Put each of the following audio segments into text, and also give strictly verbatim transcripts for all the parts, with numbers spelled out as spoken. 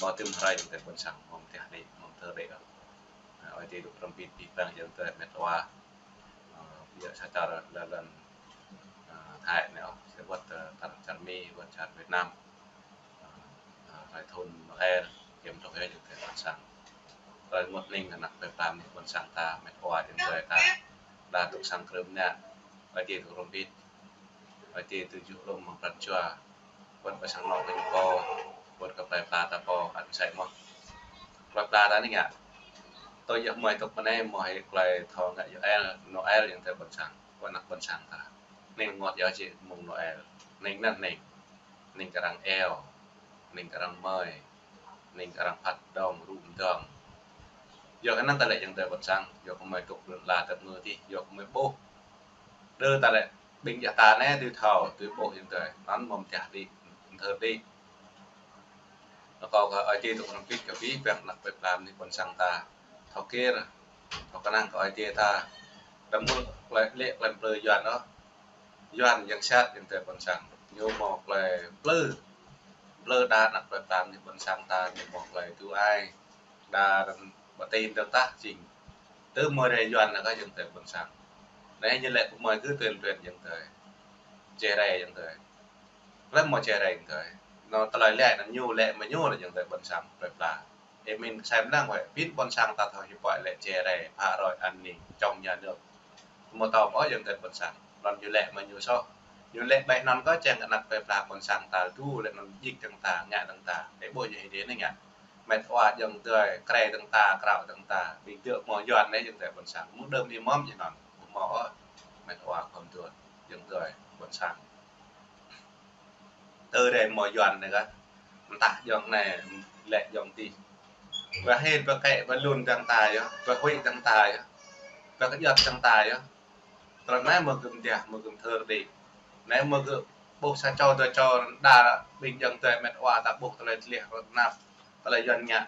Mơ̆ tơm hrơi ayŏng adơi ƀôn sang, mơ̆ tơh đĭ, mơ̆ tơh đĭ. Ơ, Ơi Adai dŏ hrŏm hơbĭt abih bang ayŏng adơi met wa. Ơ, biă sa čar lŏn, ơ, Thái anai ôh, sĭt wơ̆t, ơ, čar, čar Mi, wơ̆t čar Việt Nam. Ơ, ơ, hrơi thun Noel, kiăng truh yơh ayŏng adơi ƀôn sang. Hrơi mơ̆ng anai anăp plơi pla ƀôn sang ta, met wa ayŏng adơi ta. Đa dŏ sang krưm anai, Ơi Adai dŏ hrŏm hơbĭt. Ơi Adai dŏ djru lŏm amăng pran jua. Wơ̆t kơ sang anŏ kơ ñu pô, wơ̆t kơ plơi pla ta pô, ăt sĭt mơ̆n. Plơi pla ta anai ngă. Tui yơh mơi tŏk mơ̆ng anai mơ̆ hĭ tơlơi thâo ngă yơh Noel, Noel ayŏng adơi ƀôn sang. Wơ̆t anăp ƀôn sang ta. Anai ngŏt yơh či mơ̆ng Noel. Anai anŭn anai. Anai kơ arăng iâu. Anai kơ arăng mơi. Anai kơ arăng phat dŏng, rŭ dŏng. Yua kơ anŭn ta lĕ ayŏng adơi ƀôn sang, yua kơ mơi tŏk lŏn ala ta mơ̆ tih, yua kơ mơi ƀuh. Đơ ta lĕ ƀing djă ta anai tui thâo, tui ƀuh ayŏng adơi. Anŭn mơ̆ tơh đĭ, tơh đĭ. Rơkâo kơ Ơi Adai dŏ hrŏm hơbĭt kơ abih bang anăp plơi pla ƀôn sang ta. Thâo kir, thâo kơnang kơ Ơi Adai ta. Đăm mŭt tơlơi lĕ tơlơi plư Yuan ôh. Yuan yang sat ayŏng adơi ƀôn sang. Ñu mơ̆ tơlơi plư. Plư đa anăp plơi pla ƀôn sang ta, ñu mơ̆ tơlơi tu ai. Đa anŭn ƀă tin dơ̆ng tah jing. Tơm mơi rai Yuan anai kơ ayŏng adơi ƀôn sang. Anai ñu lĕ kơ mơi kơ tuyên truyền ayŏng adơi. Čih rai ayŏng adơi. Lĕ mơ̆ čih rai ayŏng adơi. Anŭn tơlơi lĕ anŭn ñu lĕ mơ̆ ñu anŭn ayŏng adơi ƀôn sang plơi pla. Ơ, mĭn kơ sai mơnăng wơ̆t, ƀing ƀôn sang ta thâo hiư̆m pă lĕ čih rai, phá rối an ninh, chống nhà nước. Mơ̆ tơm ôh ayŏng adơi ƀôn sang. Anŭn ñu lĕ mơ̆ ñu soh. Ñu lĕ ƀai anŭn kơ čang anăp plơi pla ƀôn sang ta tui lĕ anŭn djik dơ̆ng ta, ngă dơ̆ng ta. Ơ, ƀuh ñu hĭ dih anai ngă. Met wa ayŏng adơi, krê dơ̆ng ta, krao dơ̆ng ta. Ƀing dŏ mơ̆ Yuan anai ayŏng adơi ƀôn sang. Mơ̆ng đưm ih mơ̆m ñu anŭn. Mơ̆ ôh, met wa khŏm tuan ayŏng adơi ƀôn sang. Tơdah mơ̆ Yuan anai kơ, mơtah ayŏng anai, lĕ ayŏng adih. Ƀu hĭ, ƀu kĕ, ƀu lun dơ̆ng ta yơh, ƀu huĭ dơ̆ng ta yơh, ƀu kơjăp dơ̆ng ta yơh. Tơl anai mơ̆ gơ̆m djă, mơ̆ gơ̆m tơr đĭ. Anai mơ̆ gơ̆ ƀuh sa čô dua čô đa ƀing ayŏng adơi met wa ta ƀuh tơlơi tlih rơnap. Tơlơi Yuan ngă.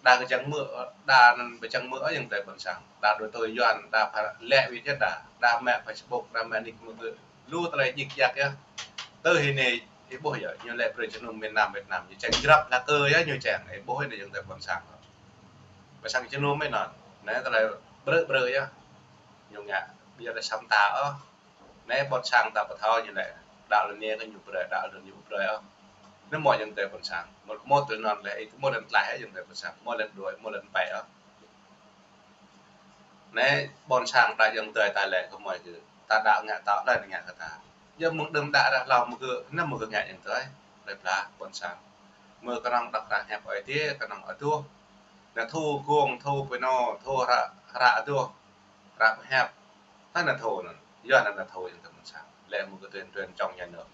Đa kơ čang mơ̆, đa anŭn ƀu čang mơ̆ ayŏng adơi ƀôn sang. Đa đuaĭ tui Yuan, đa pha lĕ wĭt yơh đa. Đa mă Facebook, đa mă nick mơ̆ gơ̆. Lu tơlơi djik djak yơh. Tơ hĭ anai, ih ƀuh yơh, ñu lĕ brơi jơnum miền Nam Việt Nam. Ñu čang jrăp la kơ yơh, ñu čang. Ih ƀuh anai ayŏng adơi ƀôn sang. Ƀôn sang jơnum mơ̆ anŭn. Anai tơlơi brơi brơi yơh. Ñu ngă, ƀiă đa sam ta ôh. Anai ƀôn sang ta ƀu thâo ñu lĕ. Đaŏ lĕ anai kơ ñu brơi, đaŏ lĕ ñu brơi ôh. Anai mơ̆ ayŏng adơi ƀôn sang. Mơ̆, mơ̆ tơl anŭn lĕ, ih mơ̆ lĕ tlaih ayŏng adơi ƀôn sang. Mơ̆ lĕ đuaĭ, mơ̆ lĕ pĕ ôh. Anai ƀôn sang ta ayŏng adơi ta lĕ kơ mơi kơ. Ta đaŏ ngă ta lĕ ngă kơ ta. Yua mơ̆ng đưm đă đă hlâo mơ̆ gơ̆, anai mơ̆ gơ̆ ngă ayŏng adơi. Plơi pla ƀôn sang. Mơ̆ kơnơ̆ng đŏk rah hiăp Ơi Adai, kơnơ̆ng adoh. Anai thu gông, thu pơnô, thu hră, hră adoh. Ră pơhiăp. Tơdah anŭn thâo anŭn. Yuan anŭn thâo ayŏng adơi ƀôn sang. Lĕ mơ̆ gơ̆ tuyên truyền chống nhà nước.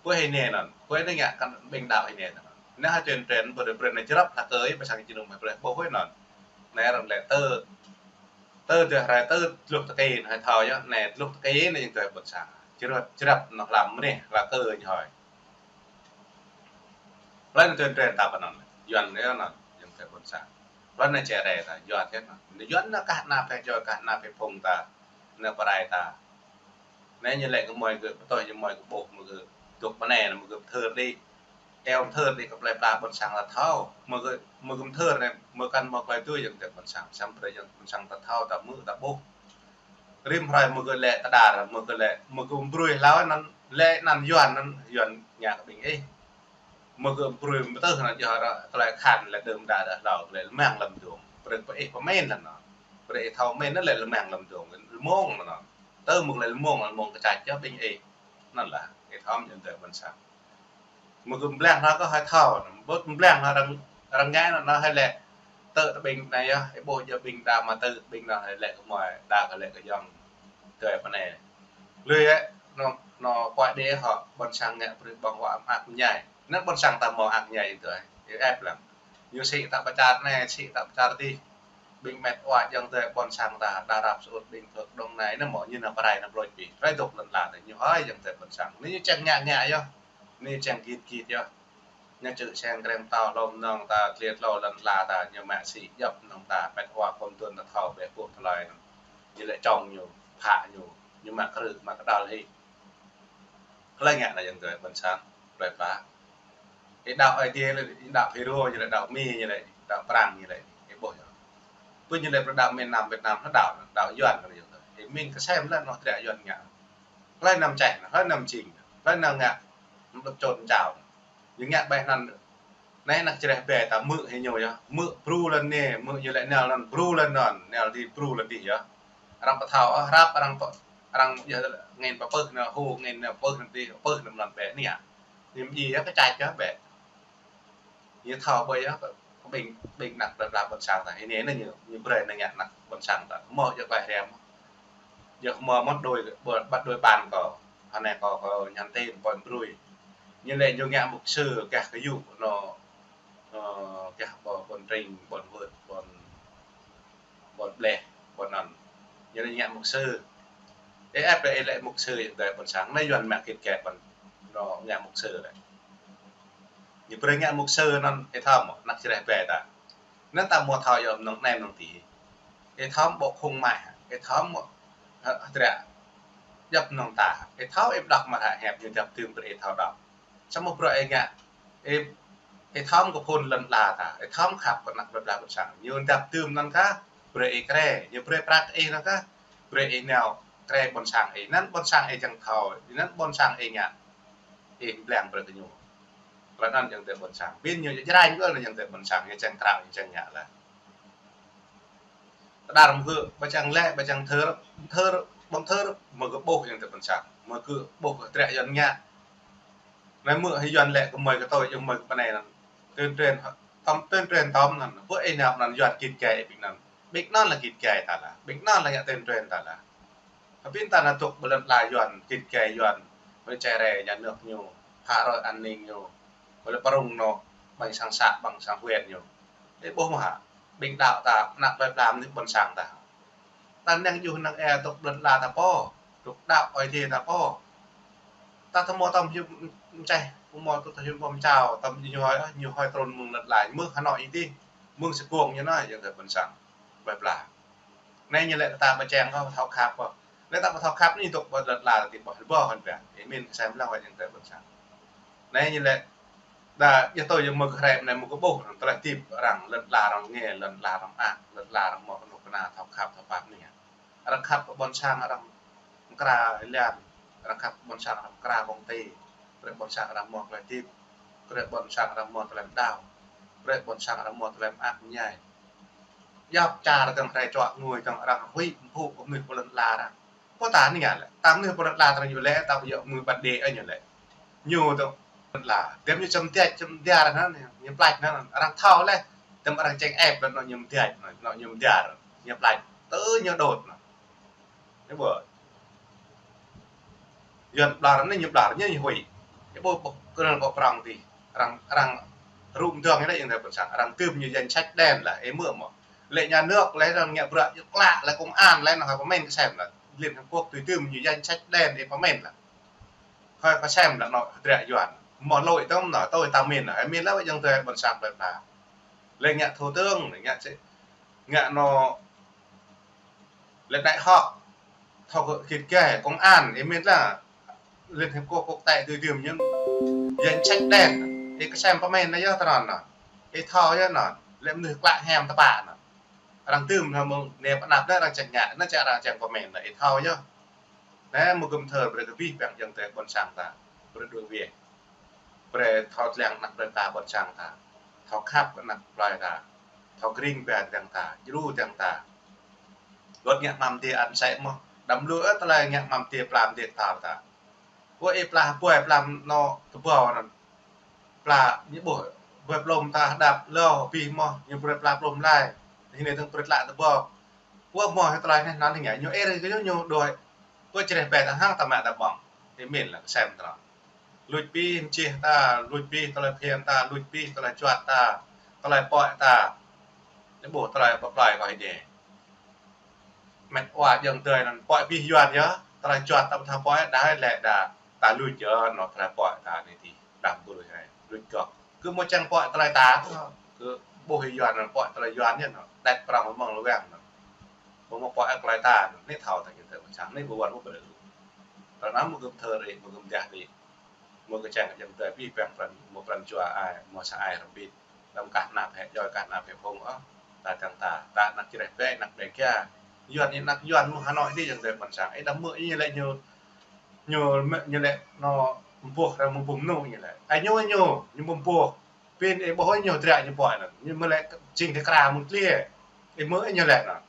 Ƀuh hĭ anai anŭn. Ƀuh anai ngă kơ ƀing đaŏ hĭ anai anŭn. Anai hă tuyên truyền ƀu brơi anai jrăp la kơ ih ƀôn sang jơnum mơ̆ brơi ƀuh hĭ anŭn. Anai arăng lĕ tơ. Tơ tơdah rai tơ tơlŭk tơkai anai thâo yơh. Anai tơlŭk tơkai anai ayŏng adơi ƀôn sang. Jrăp, jrăp anŭn hlăm mơneh la kơ ñu hơi. Plơi anŭn tuyên truyền ta pơ anŭn. Yuan anai anŭn, ayŏng adơi ƀôn sang. Plơi anŭn čih rai ta, Yuan yơh anŭn. Anai Yuan anŭn kah anăp pĕ joi, kah anăp pĕ phung ta. Anŭn pơrai ta. Anai ñu lĕ kơ mơi kơ, pơtô ñu mơi kơ ƀuh, mơi kơ dŏ pơ anai, mơi kơ tơr đĭ. Eo tơr đĭ kơ plơi pla ƀôn sang ta thâo. Mơi kơ, mơi kơ tơr anai, mơi kăn mơi plơi tui ayŏng adơi ƀôn sang. Samơ̆ brơi ayŏng ƀôn sang ta thâo, ta hmư̆, ta ƀuh. Rĭm hrơi mơ̆ gơ̆ lĕ tơdar, mơ̆ gơ̆ lĕ, mơ̆ gơ̆ brơi hlâo anŭn, lĕ anŭn Yuan anŭn, Yuan ngă kơ ƀing ih. Mơ̆ gơ̆ brơi mơtơh anŭn yơh ră, tơlơi khan lĕ đưm đă đă hlâo, lĕ lơmang lăm dŏng. Brơi pơ ih pơmĭn anŭn. Brơi ih thâo mĭn anŭn lĕ lơmang lăm dŏng, lơmông anŭn. Tơ mơ̆ lĕ lơmông, lơmông kơčăč yơh ƀing ih. Anŭn lah, ih thâo mơ̆ ayŏng adơi ƀôn sang. Mơ̆ gơ̆ blang hlâo kơ hơi thâo, ƀu blang hlâo arăng, arăng ngă anŭn hơi lĕ. Tơ tơ ƀing anai yơh, ih ƀuh yơh ƀing đa mă tơ ƀing anŭn hơi lĕ kơ mơi, đa kơ lĕ kơ ayŏng adơi pơ anai. Lui yơh, anŭn, anŭn kuai đe hŏ, ƀôn sang ngă brơi ƀơ̆ng huă mơak mơñai. Anŭn ƀôn sang ta mơ̆ mơak mơñai ayŏng adơi, ih ĕp lăng. Ñu sĭ ta pơčar anai, sĭ ta pơčar adih. Ƀing met wa ayŏng adơi ƀôn sang ta, đa răp sơut ƀing phơk dŏng anai, anŭn mơ̆ ñu anŭn pơrai anŭn plơi pĭ. Rai dŏ lŏn ala ta, ñu hơi ayŏng adơi ƀôn sang. Anai ñu čang ngă ngă yơh. Anai čang git git yơh. Ñu čư̆ čang krem tao hlô mơnơ̆ng ta, tliê tlô lŏn ala ta, ñu mă sĭ djŏp mơnơ̆ng ta, met wa khŏm tuan ta thâo bĕ kơ tơlơi anŭn. Ñu lĕ čŏng ñu, phă ñu, ñu mă krư̆, mă kơdăl hĭ. Tơlơi ngă anai ayŏng adơi ƀôn sang, plơi pla. Ih đaŏ Ơi Adai lĕ, ih đaŏ Phêrô ñu lĕ, đaŏ Mi ñu lĕ, đaŏ Prang ñu lĕ, ih ƀuh yơh. Pơ ñu lĕ pơđaŏ miền Nam Việt Nam hơđaŏ, đaŏ Yuan kơ ñu. Ih mĭn kơsem lĕ anŏ hơdră Yuan ngă. Hlơi anăm čeh, hlơi anăm jing, hlơi anăm ngă, anăm đŏk čôn čao. Ñu ngă ƀai anŭn. Anai anăk čơreh ƀe ta mơ̆ hĭ ñu yơh. Mơ̆ bru lăn anai, mơ̆ ñu lĕ nao lăn bru lăn anŭn, nao dih bru lăn dih yơh. Arăng pơthâo, ơ, hrăp arăng pơ-, arăng yơh ngên pơpơh nao hô, ngên nao pơpơh nao dih, pơpơh nao lăn ƀe anai yơh. Ñu mĭn yơh kơ čăt yơh ƀe. Ñu thâo ƀơi yơh, ƀing, ƀing anăk plơi pla ƀôn sang ta. Anai anai ñu, ñu brơi anai ngă anăk ƀôn sang ta. Hmâo yơh klaih rem. Yơh hmâo mơ̆n đôi, ƀă, ƀă đôi ƀan kâo. Anai kâo, kâo nhắn tin, ƀôn brui. Ñu lĕ ñu ngă mục sư, gah kơ yŭ, anŏ, ơ, gah ƀôn, ƀôn Tring, ƀôn Wơ̆t, ƀôn ƀôn Bleh, ƀôn anŭn. Ñu lĕ ngă mục sư. Ê, ĕp lĕ, ê lĕ mục sư, ơi adơi ƀôn sang. Anai Yuan mă kĭt kĕ ƀôn, anŏ ngă mục sư lĕ. Ñu brơi ngă mục sư anŭn, ê thâo mơ̆, anăk čơreh ƀe ta. Anŭn ta hmâo thâo yơh mơnơ̆ng anai mơnơ̆ng adih. Ê thâo mơ̆ ƀu khŏng mă, ê thâo mơ̆, hơ, hơdră. Djŏp mơnơ̆ng ta. Ê thâo ê pơđŏk mă hă hiăp ñu djŏp tơm brơi ê thâo đŏk. Samơ̆ brơi ê ngă, ê, ê thâo kơ phŭn lŏn ala ta, ê thâo khăp kơ anăk plơi pla ƀôn sang. Ñu djŏp tơm anŭn kah, brơi ê krê, ñu brơi prăk ê anŭn kah, brơi ê nao krê ƀôn sang ê. Anŭn ƀôn sang ê čang thâo, anŭn ƀôn sang ê ngă, ê blang brơi kơ ñu. Lŏn anŭn ayŏng adơi ƀôn sang. Ƀing ñu jranh kơ anŭn ayŏng adơi ƀôn sang, ñu čang krao, ñu čang ngă lah. Tơdar mơ̆ gơ̆ ƀu čang lĕ, ƀu čang thơr, thơr, ƀu thơr, mơ̆ gơ̆ ƀuh ayŏng adơi ƀôn sang. Mơ̆ gơ̆ ƀuh hơdră Yuan ngă. Anai mơ̆ hĭ Yuan lĕ kơ mơi kơ tôi, ayŏng mơi kơ pơ anai anŭn. Tuyên truyền, tơm, tuyên truyền tơm anŭn. Ƀu ê nao anŭn Yuan kĭt kĕ ƀing anŭn. Ƀing anŭn lĕ kĭt kĕ ta lah. Ƀing anŭn lĕ ngă tuyên truyền ta lah. Hơbĭn ta nao dŏ ƀơi lŏn ala Yuan, kĭt kĕ Yuan, ƀơi čơrĕ nhà nước ñu, phá rối an ninh ñu, ƀơi lŏn prŏng anŏ, ƀing sang xã, ƀing sang huyện ñu. Ê ƀuh mơ̆ hă, ƀing đaŏ ta, anăk plơi pla mơnuih ƀôn sang ta. Ta năng djru năng ê dŏ ƀơi lŏn ala ta pô, dŏ đaŏ Ơi Adai ta pô. Ta tơhmô tơm hiu mčeh, tơhmô tơm hiu mčao, tơm ñu hơi, ñu hơi trŭn mơ̆ng lŏn ala, mơ̆ng Hà Nội adih, mơ̆ng Sài Gòn ñu anai, ayŏng adơi ƀôn sang, plơi pla. Anai ñu lĕ ta ƀu čang kơ, ƀu thâo khăp kơ. Lĕ ta ƀu thâo khăp anai dŏ ƀơi lŏn ala ta ti ƀuh, ƀuh hơ̆n ƀiă. Ih mĭn kơsem lăng wơ̆t ayŏng adơi ƀôn sang. Anai ñu lĕ, đa, yơh tôi yơh mơ̆ gơ̆ hrĕ anai mơ̆ gơ̆ ƀuh, tơlơi hơdip arăng, lŏn ala arăng ngă, lŏn ala arăng mă, lŏn ala arăng mơ̆ kơnuk kơna thâo khăp, thâo pap anai. Arăng khăp kơ ƀôn sang, arăng mơkra ilian, arăng khăp kơ ƀôn sang, arăng mơkra công ty, brơi ƀôn sang arăng mơ̆ tơlơi hơdip, brơi ƀôn sang arăng mơ̆ tơlơi pơđaŏ, brơi ƀôn sang arăng mơ̆ tơlơi mơak mơñai. Yap čar dơ̆ng hrơi čuă ngui dơ̆ng arăng huĭ mpŭ kơ mơnuih pơ lŏn ala arăng. Pô ta anai ngă lĕ, ta mơnuih pơ lŏn ala arăng ñu lĕ, ta ƀu djơ̆ mơnuih ƀă đe ôh ñu lĕ. Ñu dơ̆ng lŏn ala. Djơ̆ ñu čăm tiăč, čăm diar anŭn, ñu plač anŭn, arăng thâo lĕ. Djơ̆ arăng čeng ĕp lĕ anŭn ñu mdiăč, anŭn ñu mdiar, ñu plač. Tơ ñu đôč anŭn. Ih ƀuh. Yuan ƀlŏr anai ñu ƀlŏr ñu, ñu huĭ. Ih ƀuh, ƀuh, kơnơ̆ng ƀuh prŏng adih. Arăng, arăng rŭ mơdơ̆ng anai ayŏng adơi ƀôn sang. Arăng tơm ñu danh sách đen lah, ih hmư̆ mơ̆. Lĕ nhà nước, lĕ arăng ngă bruă klă, lĕ công an, lĕ anŭn hơi pơmĭn kơsem lah. Liên Hợp Quốc tui tơm ñu danh sách đen, ih pơmĭn lah. Hơi kơsem lah anŏ hơdră Yuan. Mơ̆ lôi tơm anŭn, tôi ta mĭn lah. Ih mĭn lah ayŏng adơi ƀôn sang plơi pla. Lĕ ngă thủ tướng, lĕ ngă sĕ, ngă anŏ lĕ đại học, thâo kơ kĭt kĕ, công an, ih mĭn lah, Liên Hiệp Quốc, quốc tế tui tơm ñu, danh sách đen, ih kơsem pơmĭn anai yơh tơ anŭn anŭn, ih thâo yơh anŭn, lĕ mơnuih klă hiam tơpă anŭn. Arăng tơm anŭn mơ̆ng, anai pơ anăp anai arăng čang ngă, anŭn čang arăng čang pơmĭn anŭn, ih thâo yơh. Anai mơ̆ gơ̆m thơr brơi kơ abih bang ayŏng adơi ƀôn sang ta, brơi đuaĭ wĕh. Brơi thâo lăng anăk plơi pla ƀôn sang ta. Thâo khăp kơ anăk plơi ta. Thâo kring ba dăng ta, djru dăng ta. Wơ̆t ngă mlam dê ăn sĕ mơ̆. Đăm lu ơ tơlơi ngă mlam dê plam dê tar ta. Wơ̆t ih pla hơbơi plam anŏ tơbâo anŭn. Pla ñu ƀuh, hơbơi plôm ta hơđăp lâo abih mơ̆, ñu brơi pla plôm lai. Hĭ anai dơ̆ng brơi tlă tơbâo. Wơ̆t hmâo hĭ tơlơi anai anŭn ngă, ñu ê rơ̆ kơ ñu, ñu đuaĭ. Wơ̆t čơreh ƀe ta hăng ta mă ta ƀơ̆ng. Ih mĭn lah kơsem tơnăn. Luč abih mơčeh ta, luč abih tơlơi phiăn ta, luč abih tơlơi juăt ta, tơlơi pơ̆i ta. Ñu ƀuh tơlơi pơplơi kơ Ơi Adai. Met wa ayŏng adơi anŭn pơ̆i abih Yuan yơh, tơlơi juăt ta ƀu thâo pơ̆i, đah lĕ đa ta luč yơh, anŏ tơlơi pơ̆i ta anai ti, đah ƀu lui hai, luč gŏ. Kơ mơ̆ čang pơ̆i tơlơi ta, kơ ƀuh Yuan anŭn pơ̆i tơlơi Yuan yơh anŭn, đĕt prŏng mơ̆ng lơwang anŭn. Ƀu mơ̆ pơ̆i tơlơi ta anŭn, anai thâo ta kơ tơlơi ƀôn sang, anai ƀu wơ̆t ƀu brơi. Tơlơi anŭn mơ̆ gơ̆m thơr ih, mơ̆ gơ̆m dah ih. Mơ̆ kơčăng ayŏng adơi abih bang pran, mơ̆ pran jua ai, mơ̆ sa ai rơbit. Đăm kah anăp hĕ joi, kah anăp hĕ phung ôh. Ta tang ta, ta anăk čreh pe, anăk Đêga. Yuan, anăk Yuan mơ̆ Hà Nội dih ayŏng adơi ƀôn sang. Ih đăm mơ̆ ñu lĕ ñu, ñu, ñu lĕ ñu pơboh, arăng mơ̆ pơboh mơnŭ ñu lĕ. Ai ñu, ñu, ñu mơ̆ pơboh. Pin ih ƀuh ñu triă ñu pơhiăp anŭn. Ñu mơ̆ lĕ jing kơ kra mơ̆ng tliê. Ih mơ̆ ñu lĕ anŭn.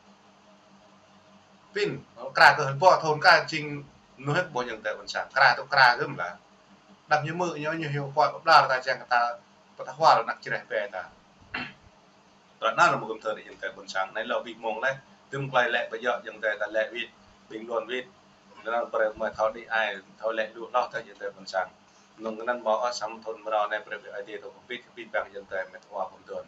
Pin, kra kơ hơl ƀuh thun kra jing mơnuih ƀuh ayŏng adơi ƀôn sang. Kra tŭ kra gơ̆m lah. Đăm ñu mơ̆ ñu, ñu hyu pơhiăp ƀlŏr ta čang ta, pơtah hwal anăk čreh pe ta. Tơlơi anŭn mơ̆ gơ̆m thơ ayŏng adơi ƀôn sang. Anai lŏ abih mông leh. Tơm tơlơi lĕ ƀu djơ̆ ayŏng adơi ta lĕ wĭt, bình luận wĭt. Anŭn brơi mơ̆ thâo đĭ ai, thâo lĕ lu hloh tơ ayŏng adơi ƀôn sang. Nŭng anŭn mơ̆ ôh, samơ̆ thun mrâo anai brơi ƀing Ơi Adai tŭ kơpit, kơpit bang ayŏng adơi met wa pơm tŭn.